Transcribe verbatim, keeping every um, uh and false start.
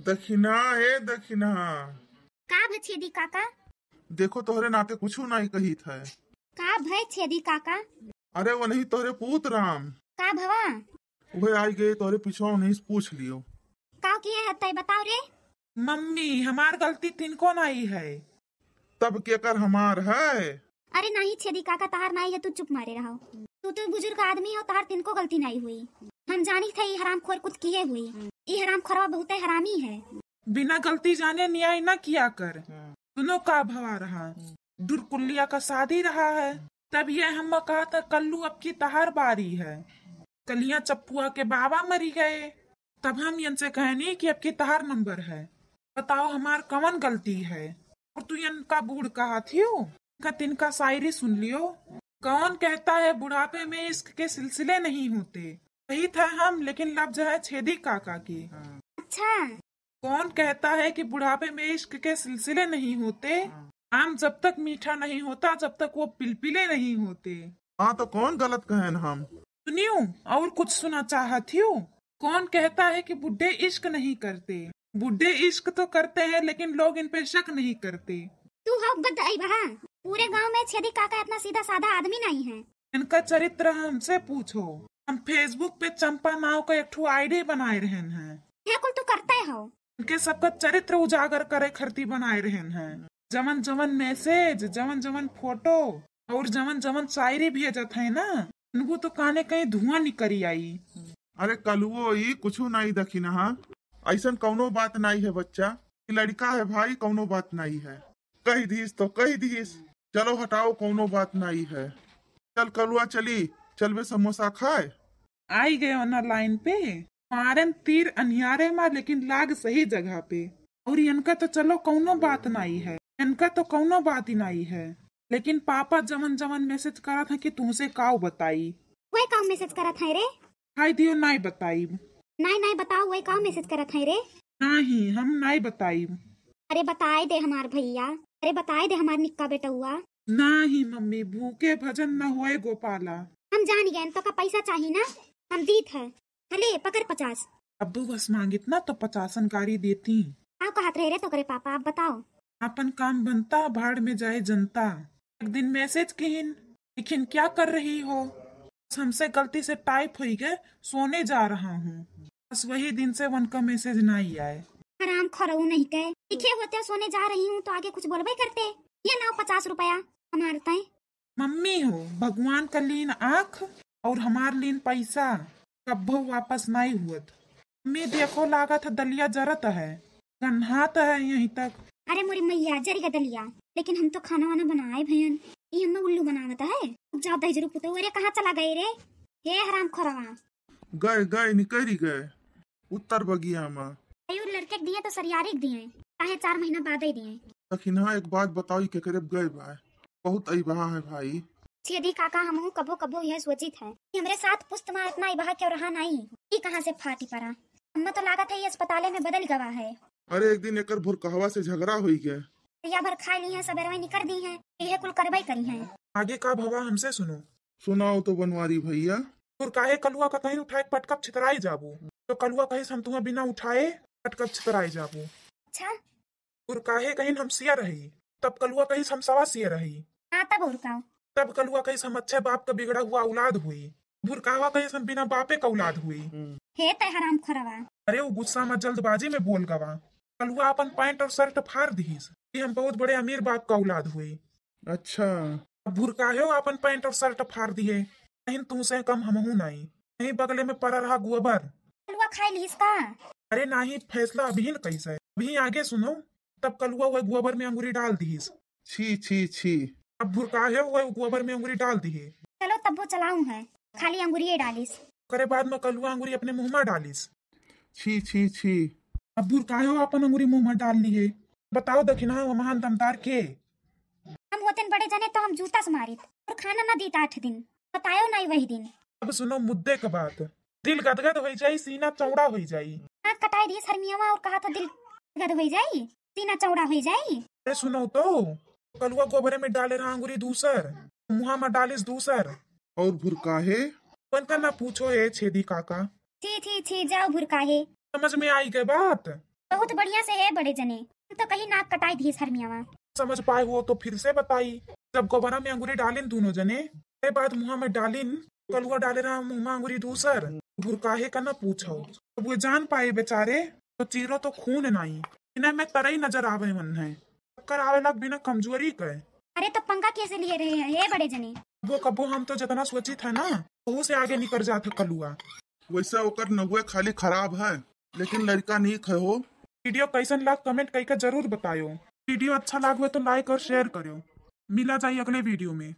दखिना, ए दखिना। का भय छेदी काका? देखो, तोहरे नाते कुछु नाई कहित है। का भय छेदी काका? अरे, वनही तोहरे पूत राम। का भवा? उहे आई गए तोहरे पिछवा, उन्हीं से पूछ लियो। का किए है तय बताओ रे। मम्मी, हमार गलती तिनको नाई है। तब केकर हमार है? अरे नाही छेदी काका, तहार नाई है, तू चुप मारे रहो। तू तो बुजुर्ग आदमी हो, तहार तिनको गलती नाई हुई। हम जानी थे ई हरामखोर कुछ किए हुई। ई हरामखोरवा बहुते हरामी है। बिना गलती जाने न्याय ना किया कर। सुनो का भवा रहा, दुरकुल्लिया का शादी रहा है, तब ये हम कहा था कल्लू अब की तहार बारी है। कलिया चप्पुआ के बाबा मरी गए, तब हम इनसे कहनी कि अब की तहार नंबर है, बताओ हमार कवन गलती है? और तू इनका बूढ़ कहा थियो, का तिनका शायरी सुन लियो। कौन कहता है बुढ़ापे में इश्क के सिलसिले नहीं होते? कही था हम, लेकिन लफ्ज है छेदी काका के। अच्छा। कौन कहता है कि बुढ़ापे में इश्क के सिलसिले नहीं होते? आम जब तक मीठा नहीं होता, जब तक वो पिलपिले नहीं होते। हाँ, तो कौन गलत कहन हम? सुनियो, और कुछ सुना चाहत हियो? कौन कहता है कि बुड्ढे इश्क नहीं करते? बुड्ढे इश्क तो करते हैं, लेकिन लोग इन पे शक नहीं करते। तू हो गद आई बहा। पूरे गांव में छेदी काका इतना सीधा साधा आदमी नहीं है। इनका चरित्र हमसे पूछो। हम Facebook पे चंपा नाव का एक ठो ID बनाए रहन हैं। ये कुल तू करते हो। इनके सबका चरित्र उजागर करे खरती बनाए रहन हैं। जवन जवन message, जवन जवन photo और जवन जवन शायरी भेजत है ना, उनको तो काने कहीं धुआं निकरी आई। अरे कलुओ, ई कुछु नाई दखिनहा, ऐसन कौनो बात नाई है बच्चा, ई लड़का है भाई, कौनो बात नाई है। कह दीस तो कह दीस, चलो हटाओ, कौनो बात नाई है। चल कलुआ चली, चलबे समोसा खाए। आई गए ना लाइन पे, मारन तीर अनियारे मा, लेकिन लाग सही जगह पे। और इनका तो चलो कौनो बात नाई है, इनका तो कौनो बात ही नाई है, लेकिन पापा जवन जवन message करत है कि तुमसे काव बताई। वही काव message करत है रे? हाय दियो, नाई बताई। नाई नाई बताओ, वही काव message करत है रे? नाही, हम नाई बताई। अरे बताए दे हमार भैया, अरे बताए दे हमार निक्का बेटउआ। नाही मम्मी, भूखे भजन न होए गोपाला। हम जान गए, तो का पैसा चाही ना, हम दीत है। हले पकड़ पचास। अब्बू बस मांगित ना तो पचासन गारी देती। का कहत रहे रे तोकरे पापा, आप बताओ। आपन काम बनता, भाड़ में जाए जनता। एक दिन message किहिन, लिखिन क्या कर रही हो? बस हमसे गलती से type हुई गए, सोने जा रहा हूँ। बस वही दिन से उनका message नहीं आए। हराम खरऊ नहीं कहे, लिखे होते सोने जा रही हूँ तो आगे कुछ बोलबे करते। ये लाओ पचास रुपया हमार तय। मम्मी हो, भगवान का लीन आँख और हमार लीन पैसा कब्बो वापस नाई हुअत। मम्मी देखो, लागत है दलिया जरत है, गन्हात है यहीं तक। अरे मोरी मैया, जरी गा दलिया, लेकिन हम तो खाना वाना बनाए भयन, ई हमें उल्लू बनावत है। जा दहिजरू पुतो, अरे कहाँ चला गए रे? हे हराम खोरवा। गए, गए, निकरी गए उत्तर बगिया मा। अयो लड़के के दिए तो सरियारी के दिए, काहे चार महीना बाद ही दिए। दखिनहा एक बात बताओ, ई केकरे गए बा? बहुत अइबहा है भाई। छेदी काका, हमहू कबो कबो यह सोचित है कि हमरे सात पुस्त मा इतना अइबहा क्यों रहा नाई, ई कहाँ से फाटी पड़ा। अम्मा तो लागत है ये अस्पताले में बदल गवा है। अरे एक दिन एकर भुरकहवा से झगड़ा होई गए। या भर खाई ली है, सबेरवा निकर दी है, यह कुल करवाई करी है। आगे का भवा हमसे सुनो। सुनाओ तो बनवारी भैया। और काहे कलुआ का कहीं उठाए पटकब छितराई जाबू, तो कलुआ कहिस हम तुम्हें बिना उठाए पटकब छितराई जाबू। अच्छा। और काहे कहीं हम सिया रही, तब कलुआ कहिस हम सवा सिया रही। हाँ, तब और का? तब कलुआ कहिस हम अच्छे बाप का बिगड़ा हुआ औलाद हुई। भुरकावा कहिस हम बिना बापे का औलाद हुई। हे तय हराम खोरवा। अरे वो गुस्सा में जल्दबाजी में बोल गवा। कलुआ अपन पैंट और शर्ट फाड़ दिहिस कि हम बहुत बड़े अमीर बाप का औलाद हुई। अच्छा। अब भुरकाहे हो अपन पैंट और शर्ट फाड़ दिए, नहीं तुमसे कम हमहू नहीं। नहीं बगले में पड़ा रहा गोबर। कलुआ खाई लीस का? अरे नाही, फैसला अभी न कैसे है, अभी आगे सुनो। तब कलुआ वह गोबर में अंगुरी डाल दिहिस। छी, छी, छी। अब भुरकाहे वह गोबर में अंगुरी डाल दिहे। चलो तब वो चलाऊ है, खाली अंगुरिये डालिस। ओकरे बाद में कलुआ अंगुरी अपने मुंह में डालिस। छी, छी, छी। अब भुरकाहे हो अपन अंगुरी मुंह में डाल लिए। बताओ दखिनहा वो महान दमदार के? हम होतेन बड़े जने तो हम जूता से मारित और खाना ना दीत आठ दिन, बतायो नहीं वही दिन। अब सुनो मुद्दे का बात, दिल गदगद हो जाई, सीना चौड़ा हो जाई। हाथ कटाई दिए शर्मियावा और कहा था दिल गद हो जाई, सीना चौड़ा हो जाई। अरे सुनो तो, कलुआ गोबरे में डाले रहा अंगुरी दूसर, मुहा में डालिस दूसर। और भुरकाहे? उनका ना पूछो ए छेदी काका। छी, छी, छी, जाओ भुरकाहे। समझ में आई गए बात? बहुत बढ़िया से है बड़े जने, हम तो कहीं नाक कटाई दिए शर्मियावा। समझ पाए हो तो फिर से बताई। जब गोबरा में अंगुरी डालिन दोनों जने, ते बाद मुँहा में डालिन, कलुआ डाले रहा मुँह में अंगुरी दूसर, भुरकाहे का न पूछो। जब वे जान पाए बेचारे, तो चीरो तो खून नाई, इन्हें में तरई नजर आवे मन है। चक्कर आवे लग बिना कमजोरी के। अरे तो पंगा कैसे लिए रहे हैं, हे बड़े जने? कबो कबो हम तो जितना सोचित है ना, वहू से आगे निकल जात है कलुआ। वैसे ओकर नगुए खाली खराब है, लेकिन लड़का नीक है हो। वीडियो कैसन लाग, comment कइके जरूर बतायो। वीडियो अच्छा लाग हो तो like और share करो। मिला जाई अगले वीडियो में।